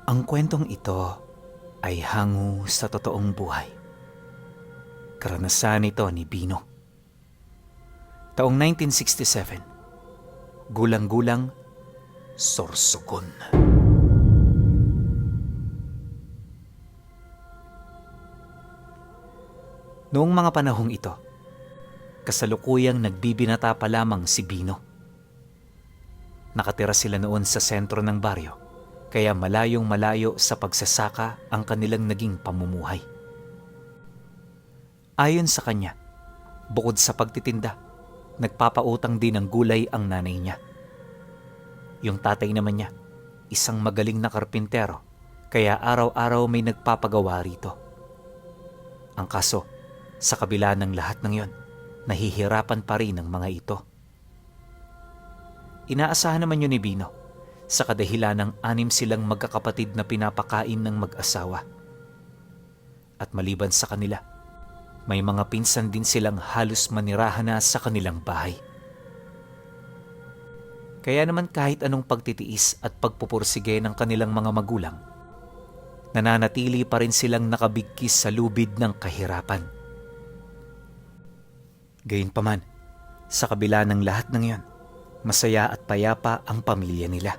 Ang kwentong ito ay hango sa totoong buhay. Karanasan ito ni Bino. Taong 1967, gulang-gulang, Sorsogon. Noong mga panahong ito, kasalukuyang nagbibinata pa lamang si Bino. Nakatira sila noon sa sentro ng baryo, kaya malayong malayo sa pagsasaka ang kanilang naging pamumuhay. Ayon sa kanya, bukod sa pagtitinda, nagpapautang din ng gulay ang nanay niya. Yung tatay naman niya, isang magaling na karpintero, kaya araw-araw may nagpapagawa rito. Ang kaso, sa kabila ng lahat ng yon, nahihirapan pa rin ang mga ito. Inaasahan naman yun ni Bino, sa kadahilan ng 6 silang magkakapatid na pinapakain ng mag-asawa. At maliban sa kanila, may mga pinsan din silang halos manirahan na sa kanilang bahay. Kaya naman kahit anong pagtitiis at pagpupursige ng kanilang mga magulang, nananatili pa rin silang nakabigkis sa lubid ng kahirapan. Gayunpaman, sa kabila ng lahat ng iyon, masaya at payapa ang pamilya nila.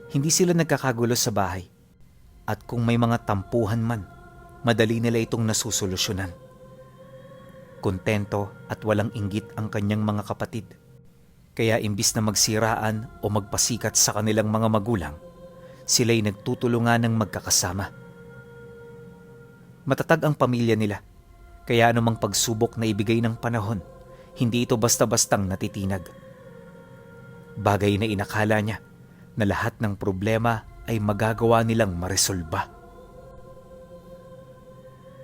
Hindi sila nagkakagulo sa bahay, at kung may mga tampuhan man, madali nila itong nasusolusyonan. Kontento at walang inggit ang kanyang mga kapatid, kaya imbis na magsiraan o magpasikat sa kanilang mga magulang, sila'y nagtutulungan ng magkakasama. Matatag ang pamilya nila, kaya anumang pagsubok na ibigay ng panahon, hindi ito basta-bastang natitinag. Bagay na inakala niya na lahat ng problema ay magagawa nilang maresolba.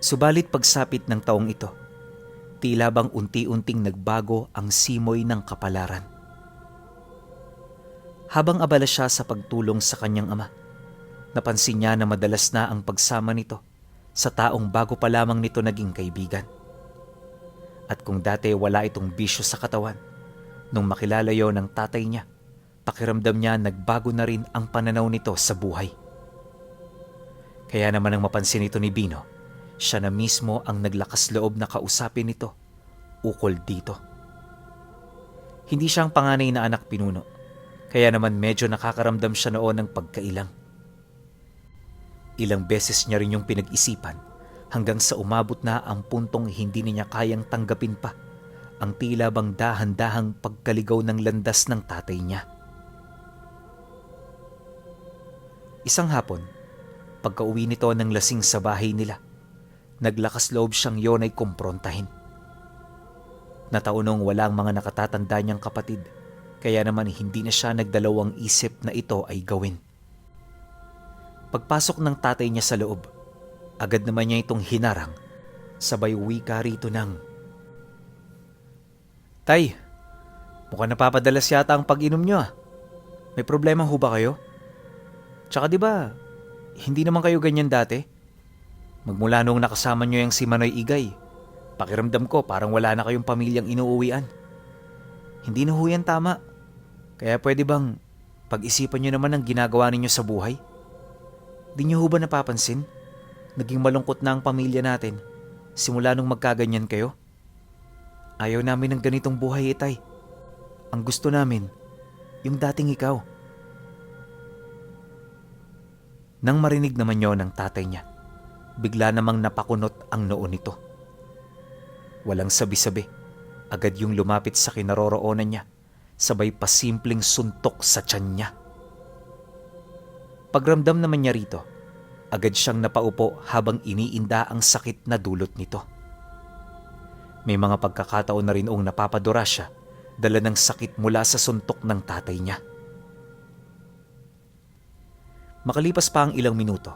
Subalit pagsapit ng taong ito, tila bang unti-unting nagbago ang simoy ng kapalaran. Habang abala siya sa pagtulong sa kanyang ama, napansin niya na madalas na ang pagsama nito sa taong bago pa lamang nito naging kaibigan. At kung dati wala itong bisyo sa katawan, nung makilala yon ng tatay niya, pakiramdam niya nagbago na rin ang pananaw nito sa buhay. Kaya naman ang mapansin nito ni Bino, siya na mismo ang naglakas loob na kausapin nito ukol dito. Hindi siyang panganay na anak pinuno, kaya naman medyo nakakaramdam siya noon ng pagkailang. Ilang beses niya rin yung pinag-isipan hanggang sa umabot na ang puntong hindi niya kayang tanggapin pa ang tila bang dahan-dahang pagkaligaw ng landas ng tatay niya. Isang hapon, pagka-uwi nito ng lasing sa bahay nila, naglakas loob siyang yon ay kumprontahin. Nataunong walang mga nakatatanda niyang kapatid, kaya naman hindi na siya nagdalawang isip na ito ay gawin. Pagpasok ng tatay niya sa loob, agad naman niya itong hinarang, sabay wika rito ng, "Tay, mukhang napapadalas yata ang pag-inom niyo ah. May problema ho ba kayo? Tsaka di ba, hindi naman kayo ganyan dati? Magmula noong nakasama niyo yung si Manoy Igay, pakiramdam ko parang wala na kayong pamilyang inuuwian. Hindi na ho yan tama. Kaya pwede bang pag-isipan niyo naman ang ginagawa ninyo sa buhay? Di niyo ho ba napapansin? Naging malungkot na ang pamilya natin simula nung magkaganyan kayo. Ayaw namin ng ganitong buhay, Itay. Ang gusto namin, yung dating ikaw." Nang marinig naman yon ng tatay niya, bigla namang napakunot ang noo nito. Walang sabi-sabi, agad yung lumapit sa kinaroroonan niya, sabay pasimpleng suntok sa tiyan niya. Pagramdam naman niya rito, agad siyang napaupo habang iniinda ang sakit na dulot nito. May mga pagkakataon na rin napapadura siya, dala ng sakit mula sa suntok ng tatay niya. Makalipas pa ang ilang minuto,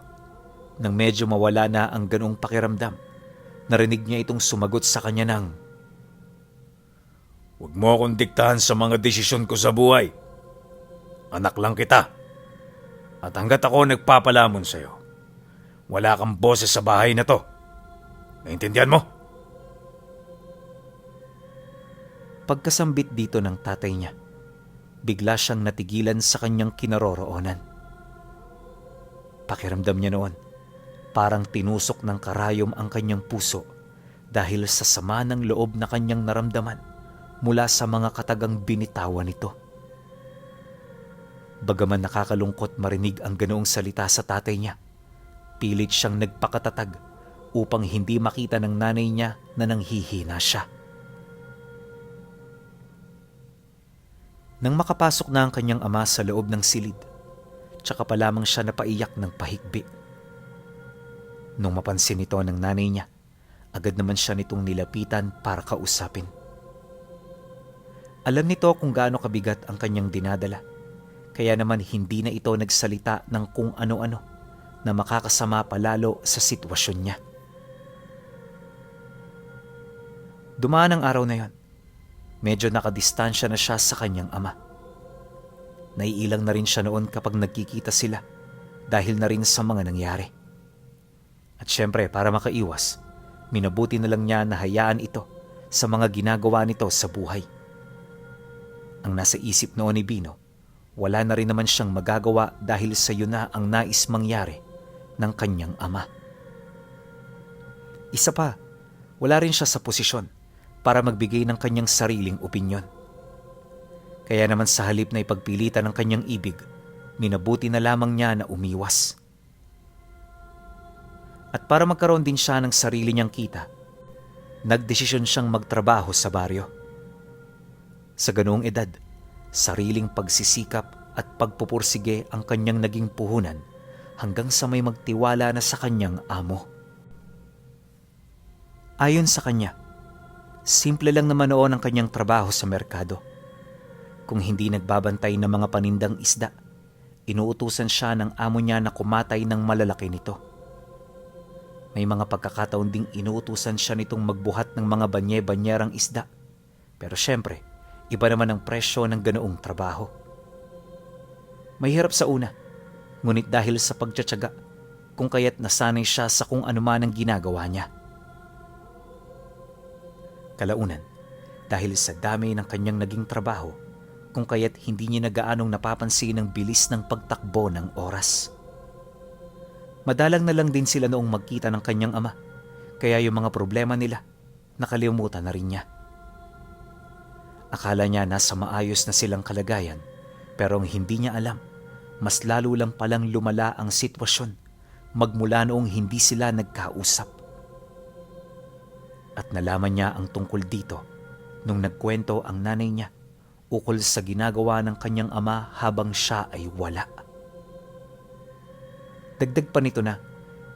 nang medyo mawala na ang ganong pakiramdam, narinig niya itong sumagot sa kanya ng, "Huwag mo akong diktahan sa mga desisyon ko sa buhay. Anak lang kita. At hanggat ako nagpapalamon sa'yo, wala kang boses sa bahay na to. Naintindihan mo?" Pagkasambit dito ng tatay niya, bigla siyang natigilan sa kanyang kinaroroonan. Pakiramdam niya noon, parang tinusok ng karayom ang kanyang puso dahil sa sama ng loob na kanyang naramdaman mula sa mga katagang binitawan nito. Bagaman nakakalungkot marinig ang ganoong salita sa tatay niya, pilit siyang nagpakatatag upang hindi makita ng nanay niya na nanghihina siya. Nang makapasok na ang kanyang ama sa loob ng silid, tsaka pa lamang siya napaiyak ng pahigbi. Nung mapansin ito ng nanay niya, agad naman siya nitong nilapitan para kausapin. Alam nito kung gaano kabigat ang kanyang dinadala, kaya naman hindi na ito nagsalita ng kung ano-ano na makakasama palalo sa sitwasyon niya. Dumaan ang araw na yon. Medyo nakadistansya na siya sa kanyang ama. Naiilang na rin siya noon kapag nagkikita sila dahil na rin sa mga nangyari. At syempre, para makaiwas, minabuti na lang niya na hayaan ito sa mga ginagawa nito sa buhay. Ang nasa isip noon ni Bino, wala na rin naman siyang magagawa dahil sa yun na ang nais mangyari ng kanyang ama. Isa pa, wala rin siya sa posisyon para magbigay ng kanyang sariling opinyon. Kaya naman sa halip na ipagpilitan ng kanyang ibig, minabuti na lamang niya na umiwas. At para magkaroon din siya ng sarili niyang kita, nagdesisyon siyang magtrabaho sa baryo. Sa ganoong edad, sariling pagsisikap at pagpupursige ang kanyang naging puhunan hanggang sa may magtiwala na sa kanyang amo. Ayon sa kanya, simple lang naman noon ang kanyang trabaho sa merkado. Kung hindi nagbabantay ng mga panindang isda, inuutusan siya ng amo niya na kumatay ng malalaki nito. May mga pagkakataon ding inuutusan siya nitong magbuhat ng mga banye-banyerang isda. Pero syempre, iba naman ang presyo ng ganoong trabaho. Mahirap sa una, ngunit dahil sa pagtsatsaga, kung kaya't nasanay siya sa kung anuman ang ginagawa niya. Kalaunan, dahil sa dami ng kanyang naging trabaho, kung kaya't hindi niya na gaanong napapansin ang bilis ng pagtakbo ng oras. Madalang na lang din sila noong magkita ng kanyang ama, kaya yung mga problema nila, nakalimutan na rin niya. Akala niya nasa maayos na silang kalagayan, pero ang hindi niya alam, mas lalo lang palang lumala ang sitwasyon magmula noong hindi sila nagkausap. At nalaman niya ang tungkol dito nung nagkwento ang nanay niya ukol sa ginagawa ng kanyang ama habang siya ay wala. Dagdag pa nito na,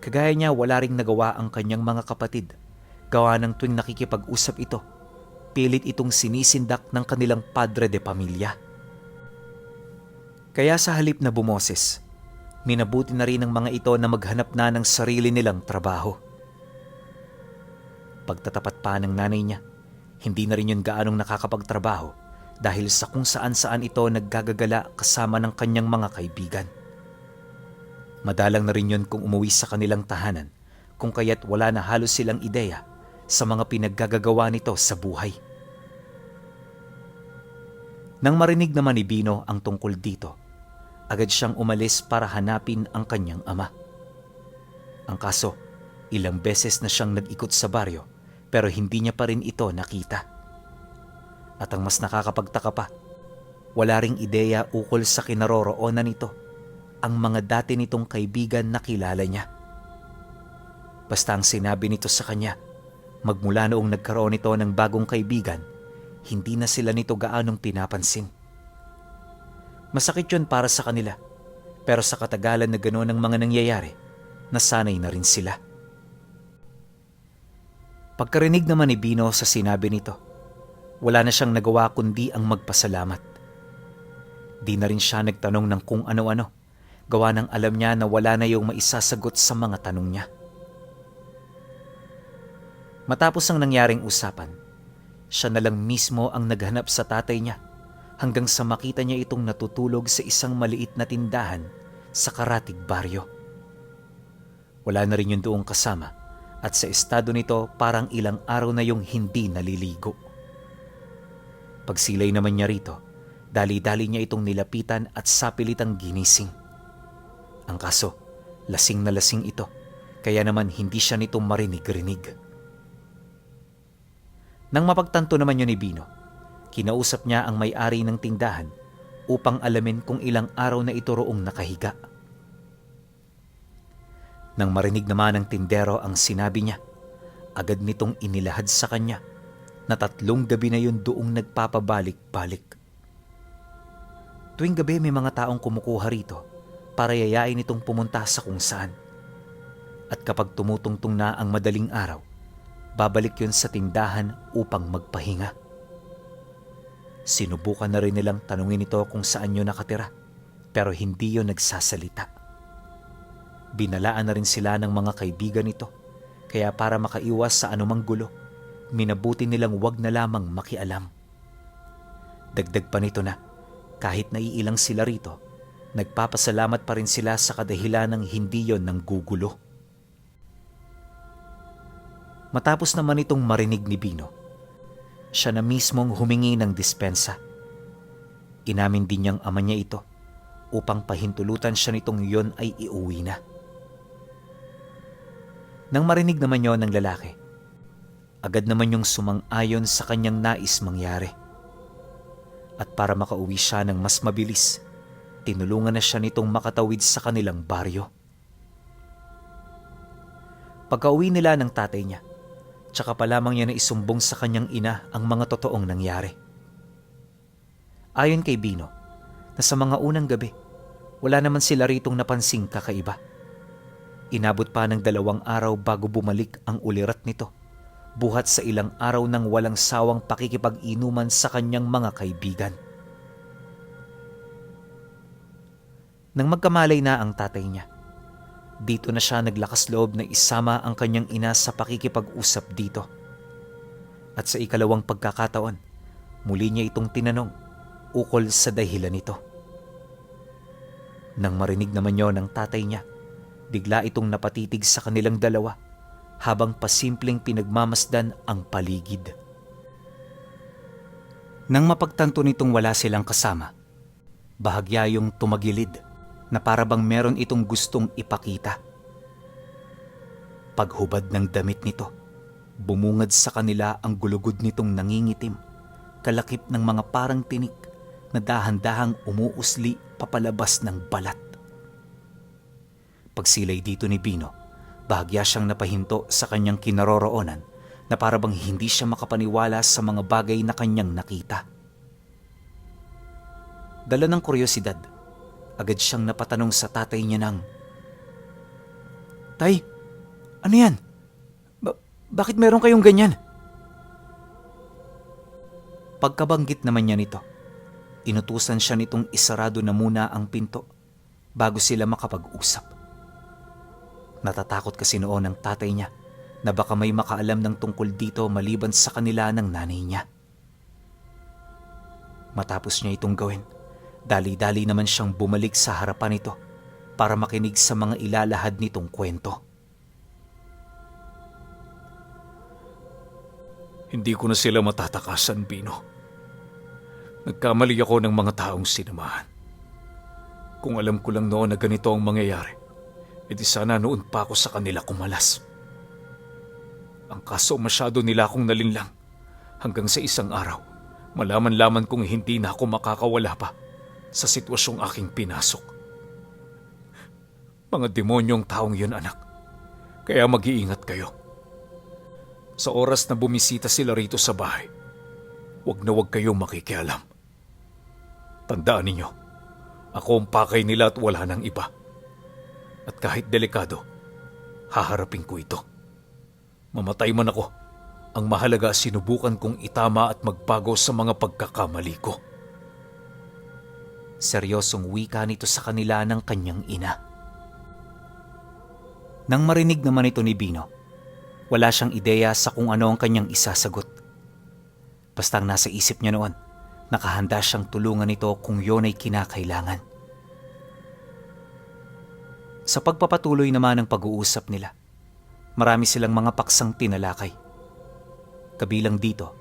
kagaya niya wala ring nagawa ang kanyang mga kapatid, gawa ng tuwing nakikipag-usap ito, pilit itong sinisindak ng kanilang padre de pamilya. Kaya sa halip na bumoses, minabuti na rin ng mga ito na maghanap na ng sarili nilang trabaho. Pagtatapat pa ng nanay niya, hindi na rin yun gaanong nakakapagtrabaho dahil sa kung saan-saan ito naggagagala kasama ng kanyang mga kaibigan. Madalang na rin yun kung umuwi sa kanilang tahanan, kung kaya't wala na halos silang ideya sa mga pinaggagawa nito sa buhay. Nang marinig naman ni Bino ang tungkol dito, agad siyang umalis para hanapin ang kanyang ama. Ang kaso, ilang beses na siyang nag-ikot sa baryo pero hindi niya pa rin ito nakita. At ang mas nakakapagtaka pa, wala ring ideya ukol sa kinaroroonan nito ang mga dati nitong kaibigan na kilala niya. Basta ang sinabi nito sa kanya, magmula noong nagkaroon ito ng bagong kaibigan, hindi na sila nito gaanong pinapansin. Masakit yun para sa kanila, pero sa katagalan na gano'n ang mga nangyayari, nasanay na rin sila. Pagkarinig naman ni Bino sa sinabi nito, wala na siyang nagawa kundi ang magpasalamat. Di na rin siya nagtanong ng kung ano-ano, gawa ng alam niya na wala na yung maisasagot sa mga tanong niya. Matapos ang nangyaring usapan, siya na lang mismo ang naghanap sa tatay niya hanggang sa makita niya itong natutulog sa isang maliit na tindahan sa Karatig Baryo. Wala na rin yung doong kasama at sa estado nito parang ilang araw na yung hindi naliligo. Pagsilay naman niya rito, dali-dali niya itong nilapitan at sapilitang ginising. Ang kaso, Lasing na lasing ito, kaya naman hindi siya nito marinig-rinig. Nang mapagtanto naman yun ni Bino, kinausap niya ang may-ari ng tindahan upang alamin kung ilang araw na ito roong nakahiga. Nang marinig naman ng tindero ang sinabi niya, agad nitong inilahad sa kanya na 3 gabi na yun doong nagpapabalik-balik. Tuwing gabi may mga taong kumukuha rito para yayain itong pumunta sa kung saan. At kapag tumutungtong na ang madaling araw, babalik yun sa tindahan upang magpahinga. Sinubukan na rin nilang tanungin ito kung saan yun nakatira, pero hindi yun nagsasalita. Binalaan na rin sila ng mga kaibigan nito, kaya para makaiwas sa anumang gulo, minabuti nilang wag na lamang makialam. Dagdag pa nito na, kahit naiilang sila rito, nagpapasalamat pa rin sila sa kadahilan ng hindi yon nanggugulo. Matapos naman itong marinig ni Bino, siya na mismong humingi ng dispensa. Inamin din niyang ama niya ito upang pahintulutan siya nitong yon ay iuwi na. Nang marinig naman yon ng lalaki, agad naman yung sumang-ayon sa kanyang nais mangyari. At para makauwi siya ng mas mabilis, tinulungan na siya nitong makatawid sa kanilang baryo. Pagka-uwi nila ng tatay niya, tsaka pa lamang niya na isumbong sa kanyang ina ang mga totoong nangyari. Ayon kay Bino, na sa mga unang gabi, wala naman sila ritong napansing kakaiba. Inabot pa ng 2 araw bago bumalik ang ulirat nito, buhat sa ilang araw ng walang sawang pakikipag-inuman sa kanyang mga kaibigan. Nang magkamalay na ang tatay niya, dito na siya naglakas loob na isama ang kanyang ina sa pakikipag-usap dito. At sa ikalawang pagkakataon, muli niya itong tinanong ukol sa dahilan nito. Nang marinig naman yon ng tatay niya, bigla itong napatitig sa kanilang dalawa habang pasimpleng pinagmamasdan ang paligid. Nang mapagtanto nitong wala silang kasama, bahagya yung tumagilid na para bang meron itong gustong ipakita. Paghubad ng damit nito, bumungad sa kanila ang gulugod nitong nangingitim, kalakip ng mga parang tinik na dahan-dahang umuusli papalabas ng balat. Pagsilay dito ni Bino, bahagya siyang napahinto sa kanyang kinaroroonan na para bang hindi siya makapaniwala sa mga bagay na kanyang nakita. Dala ng kuryosidad, agad siyang napatanong sa tatay niya ng, "Tay, ano yan? Bakit meron kayong ganyan?" Pagkabanggit naman niya nito, inutusan siya nitong isarado na muna ang pinto bago sila makapag-usap. Natatakot kasi noon ang tatay niya na baka may makaalam ng tungkol dito maliban sa kanila ng nanay niya. Matapos niya itong gawin, dali-dali naman siyang bumalik sa harapan nito para makinig sa mga ilalahad nitong kwento. Hindi ko na sila matatakasan, Bino. Nagkamali ako ng mga taong sinamahan. Kung alam ko lang noon na ganito ang mangyayari, edi sana noon pa ako sa kanila kumalas. Ang kaso masyado nila akong nalinlang hanggang sa isang araw, malaman-laman kong hindi na ako makakawala pa sa sitwasyong aking pinasok. Mga demonyong taong yun, anak. Kaya mag-iingat kayo. Sa oras na bumisita sila rito sa bahay, wag na wag kayong makikialam. Tandaan ninyo, ako ang pakay nila at wala nang iba. At kahit delikado, haharapin ko ito. Mamatay man ako, ang mahalaga sinubukan kong itama at magbago sa mga pagkakamali ko. Seryosong wika nito sa kanila ng kanyang ina. Nang marinig naman ito ni Bino, wala siyang ideya sa kung ano ang kanyang isasagot. Basta ang nasa isip niya noon, nakahanda siyang tulungan nito kung yon ay kinakailangan. Sa pagpapatuloy naman ng pag-uusap nila, marami silang mga paksang tinalakay. Kabilang dito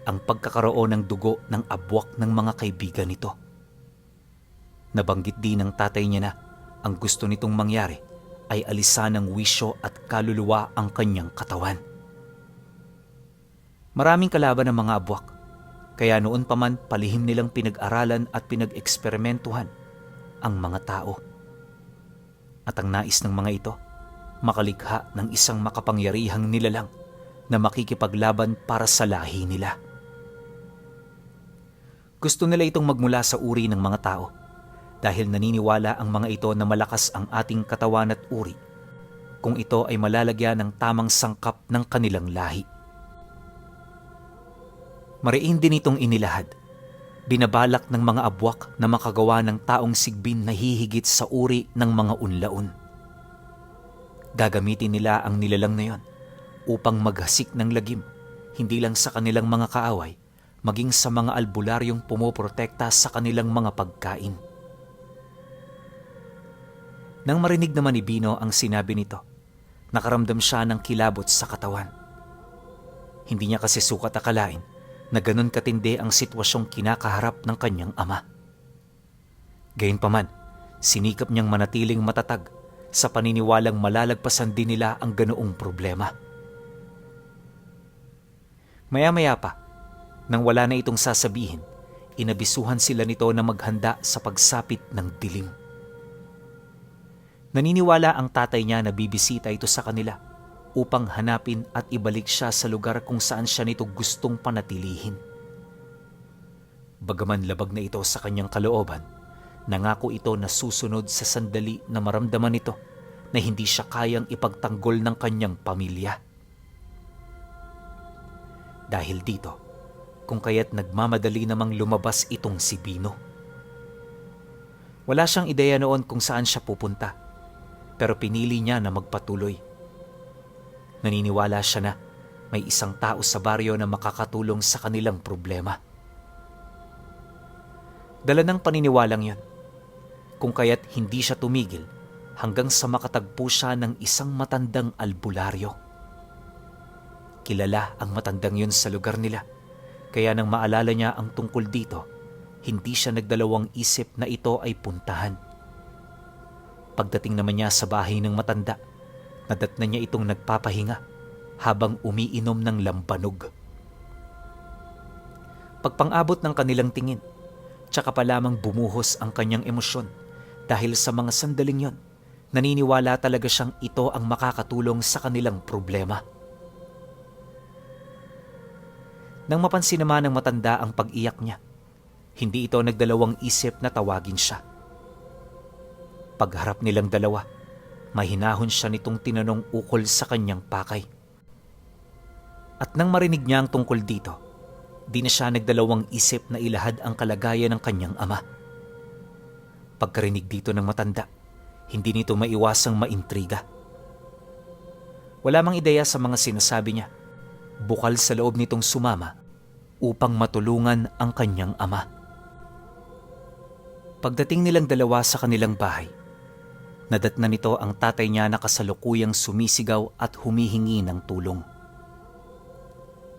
ang pagkakaroon ng dugo ng abwak ng mga kaibigan nito. Nabanggit din ng tatay niya na ang gusto nitong mangyari ay alisan ng wisyo at kaluluwa ang kanyang katawan. Maraming kalaban ng mga abwak, kaya noon pa man palihim nilang pinag-aralan at pinag-eksperimentuhan ang mga tao. At ang nais ng mga ito, makalikha ng isang makapangyarihang nilalang na makikipaglaban para sa lahi nila. Gusto nila itong magmula sa uri ng mga tao dahil naniniwala ang mga ito na malakas ang ating katawan at uri kung ito ay malalagyan ng tamang sangkap ng kanilang lahi. Mariin din itong inilahad. Binabalak ng mga abwak na makagawa ng taong sigbin na hihigit sa uri ng mga unlaon. Gagamitin nila ang nilalang na yon upang maghasik ng lagim, hindi lang sa kanilang mga kaaway, maging sa mga albularyong pumoprotekta sa kanilang mga pagkain. Nang marinig naman ni Bino ang sinabi nito, nakaramdam siya ng kilabot sa katawan. Hindi niya kasi sukat akalain na ganun katindi ang sitwasyong kinakaharap ng kanyang ama. Gayunpaman, sinikap niyang manatiling matatag sa paniniwalang malalagpasan din nila ang ganoong problema. Maya-maya pa, nang wala na itong sasabihin, inabisuhan sila nito na maghanda sa pagsapit ng dilim. Naniniwala ang tatay niya na bibisita ito sa kanila upang hanapin at ibalik siya sa lugar kung saan siya nito gustong panatilihin. Bagaman labag na ito sa kanyang kalooban, nangako ito na susunod sa sandali na maramdaman nito na hindi siya kayang ipagtanggol ng kanyang pamilya. Dahil dito, kung kaya't nagmamadali namang lumabas itong si Bino. Wala siyang ideya noon kung saan siya pupunta, pero pinili niya na magpatuloy. Naniniwala siya na may isang tao sa baryo na makakatulong sa kanilang problema. Dala ng paniniwalang yon, kung kaya't hindi siya tumigil hanggang sa makatagpo siya ng isang matandang albularyo. Kilala ang matandang yun sa lugar nila, kaya nang maalala niya ang tungkol dito, hindi siya nagdalawang isip na ito ay puntahan. Pagdating naman niya sa bahay ng matanda, nadatnan niya itong nagpapahinga habang umiinom ng lambanog. Pagpang-abot ng kanilang tingin, tsaka pa lamang bumuhos ang kanyang emosyon dahil sa mga sandaling yon, naniniwala talaga siyang ito ang makakatulong sa kanilang problema. Nang mapansin naman ng matanda ang pag-iyak niya, hindi ito nagdalawang isip na tawagin siya. Pagharap nilang dalawa, mahinahon siya nitong tinanong ukol sa kanyang pakay. At nang marinig niya ang tungkol dito, di na siya nagdalawang isip na ilahad ang kalagayan ng kanyang ama. Pagkarinig dito ng matanda, hindi nito maiwasang maintriga. Wala mang ideya sa mga sinasabi niya, bukal sa loob nitong sumama upang matulungan ang kanyang ama. Pagdating nilang dalawa sa kanilang bahay, nadatnan nito ang tatay niya na kasalukuyang sumisigaw at humihingi ng tulong.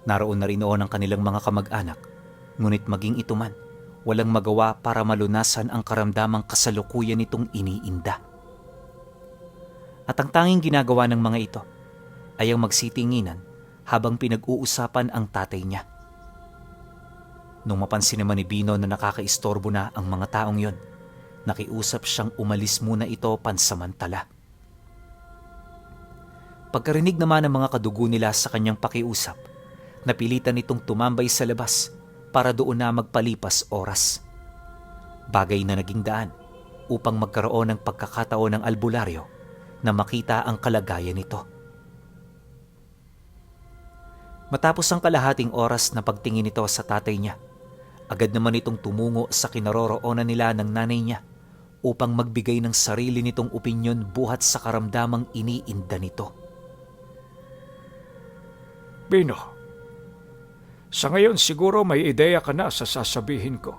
Naroon na rin noon ang kanilang mga kamag-anak, ngunit maging ito man, walang magawa para malunasan ang karamdamang kasalukuyan nitong iniinda. At ang tanging ginagawa ng mga ito ay ang magsitinginan habang pinag-uusapan ang tatay niya. Nung mapansin naman ni Bino na nakakaistorbo na ang mga taong yon, nakiusap siyang umalis muna ito pansamantala. Pagkarinig naman ng mga kadugo nila sa kanyang pakiusap, napilitan itong tumambay sa labas para doon na magpalipas oras. Bagay na naging daan upang magkaroon ng pagkakataon ng albularyo na makita ang kalagayan nito. Matapos ang kalahating oras na pagtingin nito sa tatay niya, agad naman itong tumungo sa kinaroroonan nila ng nanay niya upang magbigay ng sarili nitong opinyon buhat sa karamdamang iniinda nito. Bino, sa ngayon siguro may ideya ka na sa sasabihin ko.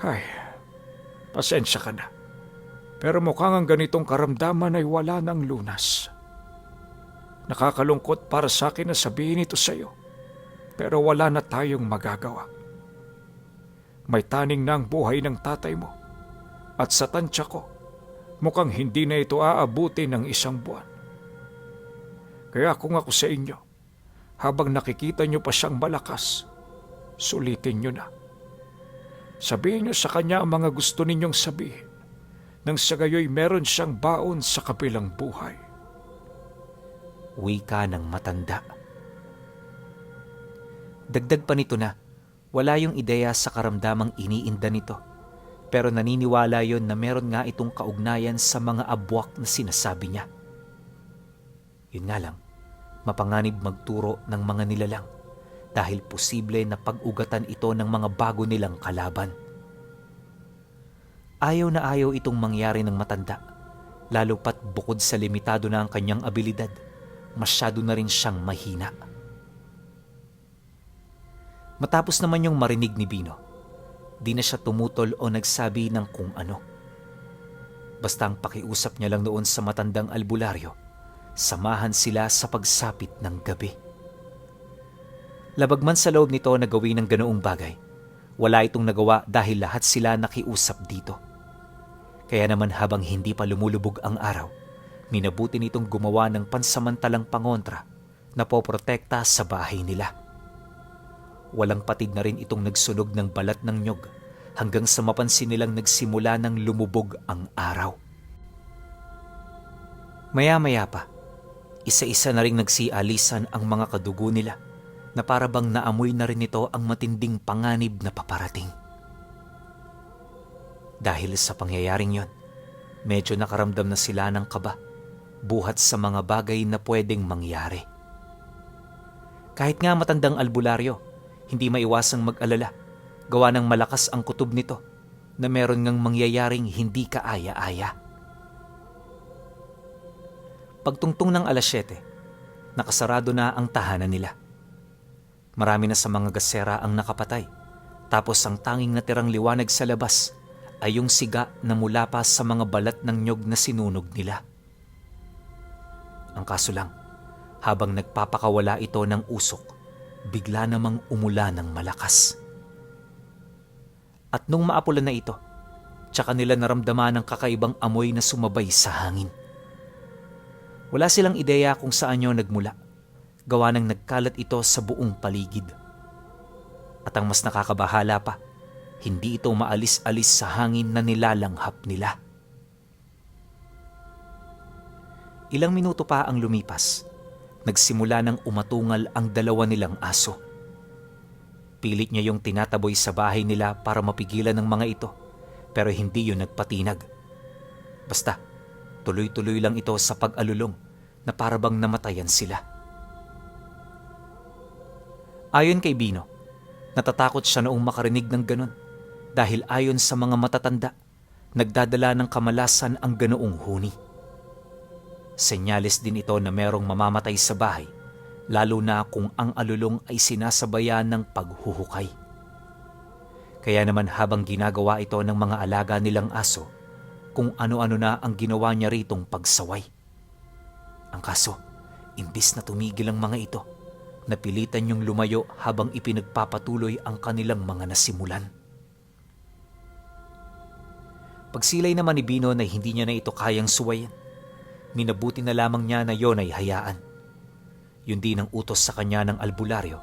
Ay, pasensya ka na. Pero mukhang ang ganitong karamdaman ay wala ng lunas. Nakakalungkot para sa akin na sabihin ito sa iyo, pero wala na tayong magagawa. May taning na ang buhay ng tatay mo, at sa tansya ko, mukhang hindi na ito aabuti ng 1 buwan. Kaya kung ako sa inyo, habang nakikita nyo pa siyang malakas, sulitin nyo na. Sabihin nyo sa kanya ang mga gusto ninyong sabihin, nang sa gayoy meron siyang baon sa kabilang buhay. Wika ng matanda. Dagdag pa nito na, wala yung ideya sa karamdamang iniinda nito. Pero naniniwala yon na meron nga itong kaugnayan sa mga abwak na sinasabi niya. Yun nga lang, mapanganib magturo ng mga nilalang dahil posible na pag-ugatan ito ng mga bago nilang kalaban. Ayaw na ayaw itong mangyari ng matanda, lalo pat bukod sa limitado na ang kanyang abilidad, masyado na rin siyang mahina. Matapos naman yung marinig ni Bino, di na siya tumutol o nagsabi ng kung ano. Basta ang pakiusap niya lang noon sa matandang albularyo, samahan sila sa pagsapit ng gabi. Labag man sa loob nito na gawin ng ganoong bagay, wala itong nagawa dahil lahat sila nakiusap dito. Kaya naman habang hindi pa lumulubog ang araw, minabuti nitong gumawa ng pansamantalang pangontra na poprotekta sa bahay nila. Walang patid na rin itong nagsunog ng balat ng nyog hanggang sa mapansin nilang nagsimula ng lumubog ang araw. Maya-maya pa, isa-isa na rin nagsialisan ang mga kadugo nila na para bang naamoy na rin ito ang matinding panganib na paparating. Dahil sa pangyayaring yon, medyo nakaramdam na sila ng kaba buhat sa mga bagay na pwedeng mangyari. Kahit nga matandang albularyo, hindi maiwasang mag-alala, gawa ng malakas ang kutob nito na meron ngang mangyayaring hindi kaaya-aya. Pagtungtong ng 7:00, nakasarado na ang tahanan nila. Marami na sa mga gasera ang nakapatay, tapos ang tanging natirang liwanag sa labas ay yung siga na mula pa sa mga balat ng nyog na sinunog nila. Ang kaso lang, habang nagpapakawala ito ng usok, bigla namang umula ng malakas. At nung maapulan na ito, tsaka nila naramdaman ang kakaibang amoy na sumabay sa hangin. Wala silang ideya kung saan yun nagmula, gawa ng nagkalat ito sa buong paligid. At ang mas nakakabahala pa, hindi ito maalis-alis sa hangin na nilalanghap nila. Ilang minuto pa ang lumipas, nagsimula ng umatungal ang 2 nilang aso. Pilit niya yung tinataboy sa bahay nila para mapigilan ng mga ito, pero hindi yun nagpatinag. Basta, tuloy-tuloy lang ito sa pag-alulong na para bang namatayan sila. Ayon kay Bino, natatakot siya noong makarinig ng ganon dahil ayon sa mga matatanda, nagdadala ng kamalasan ang ganoong huni. Senyales din ito na merong mamamatay sa bahay, lalo na kung ang alulong ay sinasabayan ng paghuhukay. Kaya naman habang ginagawa ito ng mga alaga nilang aso, kung ano-ano na ang ginawa niya ritong pagsaway. Ang kaso, imbis na tumigil ang mga ito, napilitan niyong lumayo habang ipinagpapatuloy ang kanilang mga nasimulan. Pagsilay naman ni Bino na hindi niya na ito kayang suwayin, minabuti na lamang niya na yon ay hayaan. Yun din ang utos sa kanya ng albularyo,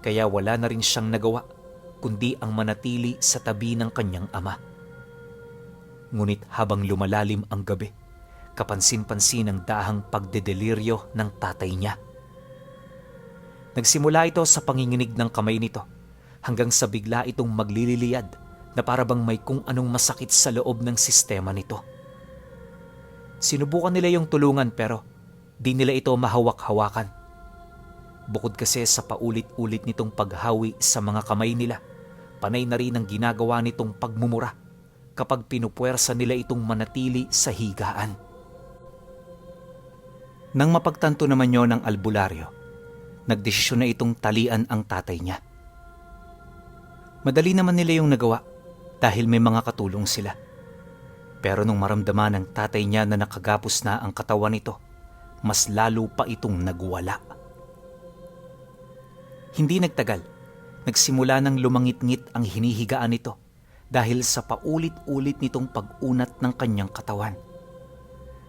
kaya wala na rin siyang nagawa kundi ang manatili sa tabi ng kanyang ama. Ngunit habang lumalalim ang gabi, kapansin-pansin ang dahang pagdedeliryo ng tatay niya. Nagsimula ito sa panginginig ng kamay nito hanggang sa bigla itong maglililiyad na para bang may kung anong masakit sa loob ng sistema nito. Sinubukan nila yung tulungan pero di nila ito mahawak-hawakan. Bukod kasi sa paulit-ulit nitong paghawi sa mga kamay nila, panay na rin ang ginagawa nitong pagmumura kapag pinupuwersa nila itong manatili sa higaan. Nang mapagtanto naman yon ng albularyo, nagdesisyon na itong talian ang tatay niya. Madali naman nila yung nagawa dahil may mga katulong sila. Pero nung maramdaman ng tatay niya na nakagapos na ang katawan nito, mas lalo pa itong nagwala. Hindi nagtagal, nagsimula ng lumangit-ngit ang hinihigaan nito dahil sa paulit-ulit nitong pag-unat ng kanyang katawan.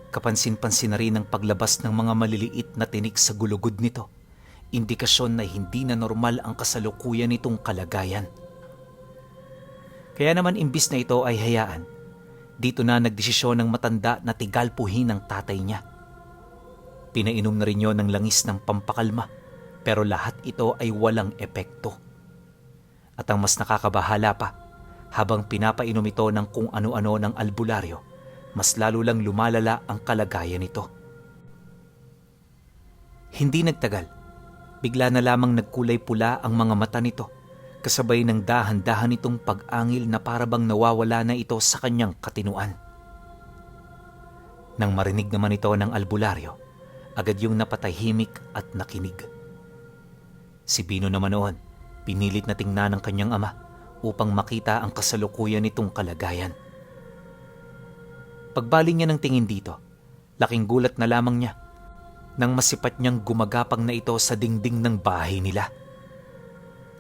Kapansin-pansin na rin ang paglabas ng mga maliliit na tinik sa gulugod nito. Indikasyon na hindi na normal ang kasalukuyan nitong kalagayan. Kaya naman imbis na ito ay hayaan, dito na nagdesisyon ng matanda na tigalpuhin ang tatay niya. Pinainom na rin yon ng langis ng pampakalma, pero lahat ito ay walang epekto. At ang mas nakakabahala pa, habang pinapainom ito ng kung ano-ano ng albularyo, mas lalo lang lumalala ang kalagayan nito. Hindi nagtagal, bigla na lamang nagkulay pula ang mga mata nito, kasabay ng dahan-dahan itong pag-angil na parabang nawawala na ito sa kanyang katinuan. Nang marinig naman ito ng albularyo, agad yung napatahimik at nakinig. Si Bino naman noon, pinilit na tingnan ng kanyang ama upang makita ang kasalukuyan nitong kalagayan. Pagbaling niya ng tingin dito, laking gulat na lamang niya nang masipat niyang gumagapang na ito sa dingding ng bahay nila.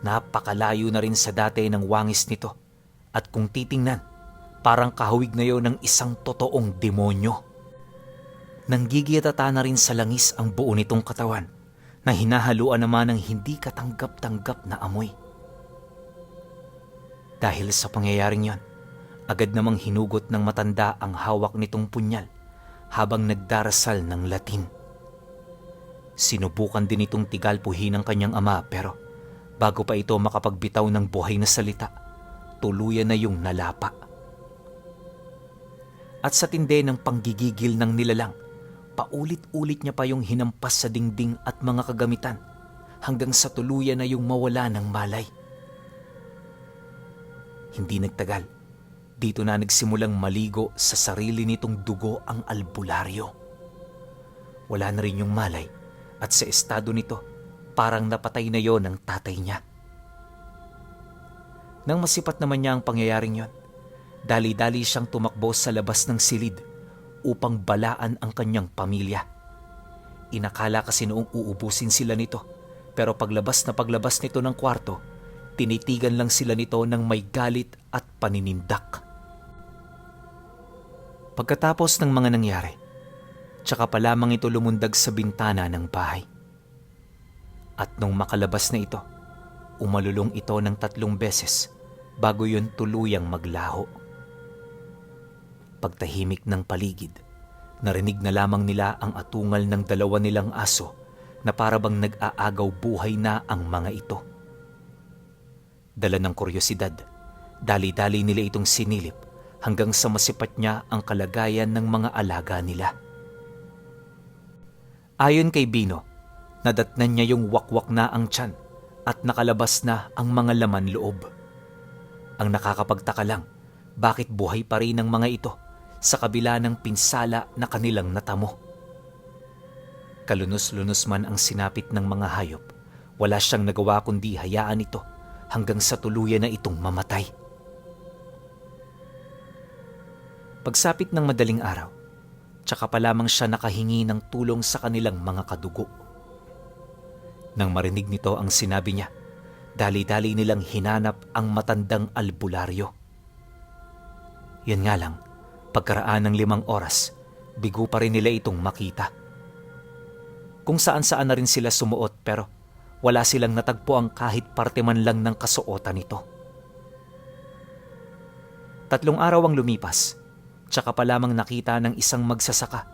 Napakalayo na rin sa dati ng wangis nito at kung titingnan, parang kahawig na yon ng isang totoong demonyo. Nanggigiyatata na rin sa langis ang buo nitong katawan na hinahaluan naman ng hindi katanggap-tanggap na amoy. Dahil sa pangyayaring yon, agad namang hinugot ng matanda ang hawak nitong punyal habang nagdarasal ng Latin. Sinubukan din itong tigalpuhin ng kanyang ama pero bago pa ito makapagbitaw ng buhay na salita, tuluyan na yung nalapa. At sa tindi ng panggigigil ng nilalang, paulit-ulit niya pa yung hinampas sa dingding at mga kagamitan hanggang sa tuluyan na yung mawala ng malay. Hindi nagtagal, dito na nagsimulang maligo sa sarili nitong dugo ang albularyo. Wala na rin yung malay at sa estado nito, parang napatay na yon ng tatay niya. Nang masipat naman niya ang pangyayaring yon, dali-dali siyang tumakbo sa labas ng silid upang balaan ang kanyang pamilya. Inakala kasi noong uubusin sila nito, pero paglabas nito ng kwarto, tinitigan lang sila nito ng may galit at paninindak. Pagkatapos ng mga nangyari, tsaka pa lamang ito lumundag sa bintana ng bahay. At nung makalabas na ito, umalulong ito ng 3 beses bago yun tuluyang maglaho. Pagtahimik ng paligid, narinig na lamang nila ang atungal ng 2 nilang aso na parabang nag-aagaw buhay na ang mga ito. Dala ng kuryosidad, dali-dali nila itong sinilip hanggang sa masipat niya ang kalagayan ng mga alaga nila. Ayon kay Bino, nadatnan niya yung wakwak na ang tiyan at nakalabas na ang mga laman loob. Ang nakakapagtaka lang, bakit buhay pa rin ang mga ito sa kabila ng pinsala na kanilang natamo. Kalunos-lunos man ang sinapit ng mga hayop, wala siyang nagawa kundi hayaan ito hanggang sa tuluyan na itong mamatay. Pagsapit ng madaling araw, tsaka pa lamang siya nakahingi ng tulong sa kanilang mga kadugo. Nang marinig nito ang sinabi niya, dali-dali nilang hinanap ang matandang albularyo. Yan nga lang, pagkaraan ng 5 oras, bigo pa rin nila itong makita. Kung saan-saan na rin sila sumuot pero wala silang natagpo ang kahit parte man lang ng kasuotan nito. 3 araw ang lumipas, tsaka pa lamang nakita ng isang magsasaka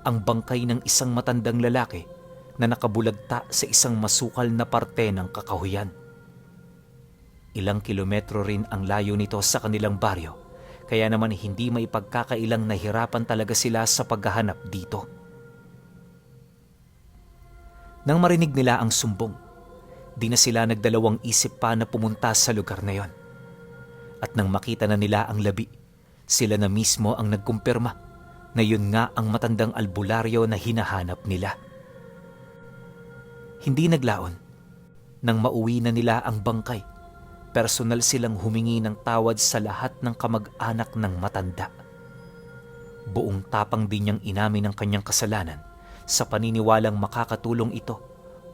ang bangkay ng isang matandang lalaki na nakabulagta sa isang masukal na parte ng kakahuyan. Ilang kilometro rin ang layo nito sa kanilang baryo, kaya naman hindi maipagkakailang nahirapan talaga sila sa paghahanap dito. Nang marinig nila ang sumbong, di na sila nagdalawang isip pa na pumunta sa lugar na yon. At nang makita na nila ang labi, sila na mismo ang nagkumpirma na yun nga ang matandang albularyo na hinahanap nila. Hindi naglaon. Nang mauwi na nila ang bangkay, personal silang humingi ng tawad sa lahat ng kamag-anak ng matanda. Buong tapang din niyang inamin ang kanyang kasalanan sa paniniwalang makakatulong ito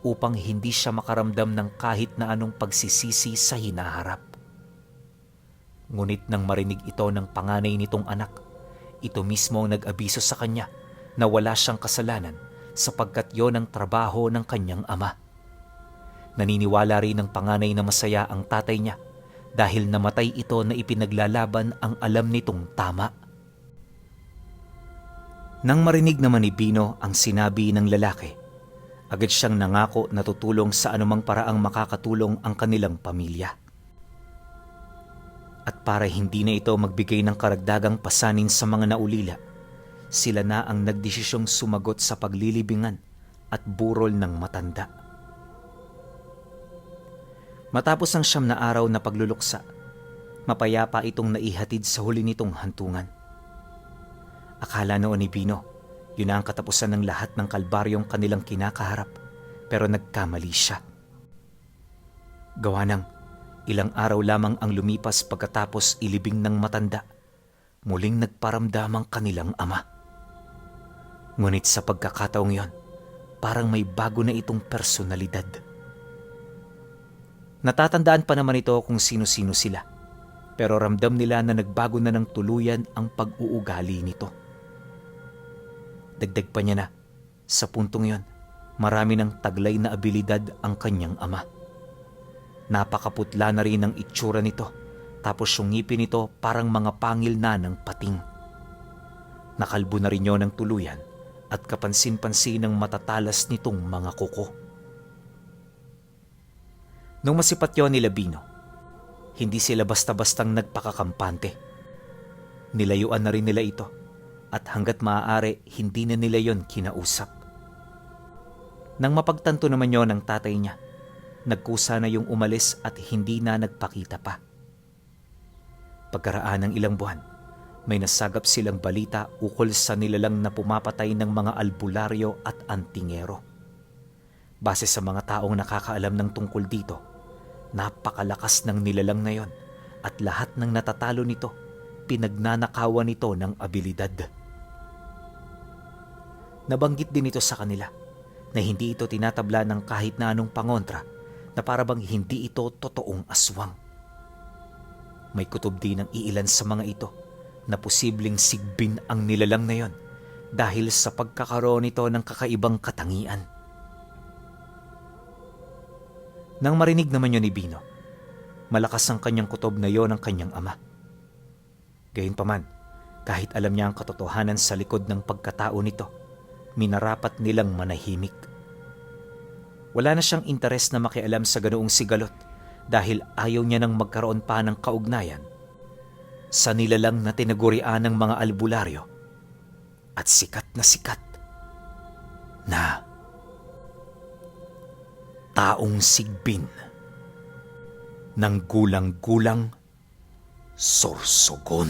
upang hindi siya makaramdam ng kahit na anong pagsisisi sa hinaharap. Ngunit nang marinig ito ng panganay nitong anak, ito mismo ang nag-abiso sa kanya na wala siyang kasalanan sapagkat yon ang trabaho ng kanyang ama. Naniniwala rin ng panganay na masaya ang tatay niya dahil namatay ito na ipinaglalaban ang alam nitong tama. Nang marinig naman ni Bino ang sinabi ng lalaki, agad siyang nangako na tutulong sa anumang paraang makakatulong ang kanilang pamilya. At para hindi na ito magbigay ng karagdagang pasanin sa mga naulila, sila na ang nagdesisyong sumagot sa paglilibingan at burol ng matanda. Matapos ang 9 na araw na pagluluksa, mapayapa itong naihatid sa huli nitong hantungan. Akala noon ni Bino, yun na ang katapusan ng lahat ng kalbaryong kanilang kinakaharap, pero nagkamali siya. Gawa ng ilang araw lamang ang lumipas pagkatapos ilibing ng matanda, muling nagparamdam ang kanilang ama. Ngunit sa pagkakataong yon, parang may bago na itong personalidad. Natatandaan pa naman ito kung sino-sino sila, pero ramdam nila na nagbago na ng tuluyan ang pag-uugali nito. Dagdag pa niya na, sa puntong yon, marami ng taglay na abilidad ang kanyang ama. Napakaputla na rin ang itsura nito, tapos yung ngipin nito parang mga pangil na ng pating. Nakalbo na rin yun ng tuluyan at kapansin-pansin ng matatalas nitong mga kuko. Nung masipat yun nila Bino, hindi sila basta-bastang nagpakakampante. Nilayuan na rin nila ito at hanggat maaari hindi na nila yon kinausap. Nang mapagtanto naman yon ng tatay niya, nagkusa na yung umalis at hindi na nagpakita pa. Pagkaraan ng ilang buwan, may nasagap silang balita ukol sa nilalang na pumapatay ng mga albularyo at antingero. Base sa mga taong nakakaalam ng tungkol dito, napakalakas ng nilalang na yon at lahat ng natatalo nito, pinagnanakawan nito ng abilidad. Nabanggit din ito sa kanila na hindi ito tinatabla ng kahit na anong pangontra, na parabang hindi ito totoong aswang. May kutob din ang iilan sa mga ito na posibleng sigbin ang nilalang na yon dahil sa pagkakaroon nito ng kakaibang katangian. Nang marinig naman yun ni Bino, malakas ang kanyang kutob na yon ng kanyang ama. Gayunpaman, kahit alam niya ang katotohanan sa likod ng pagkatao nito, minarapat nilang manahimik. Wala na siyang interes na makialam sa ganoong sigalot dahil ayaw niya nang magkaroon pa ng kaugnayan sa nilalang na tinagurian ng mga albularyo at sikat na taong sigbin ng gulang-gulang Sorsogon.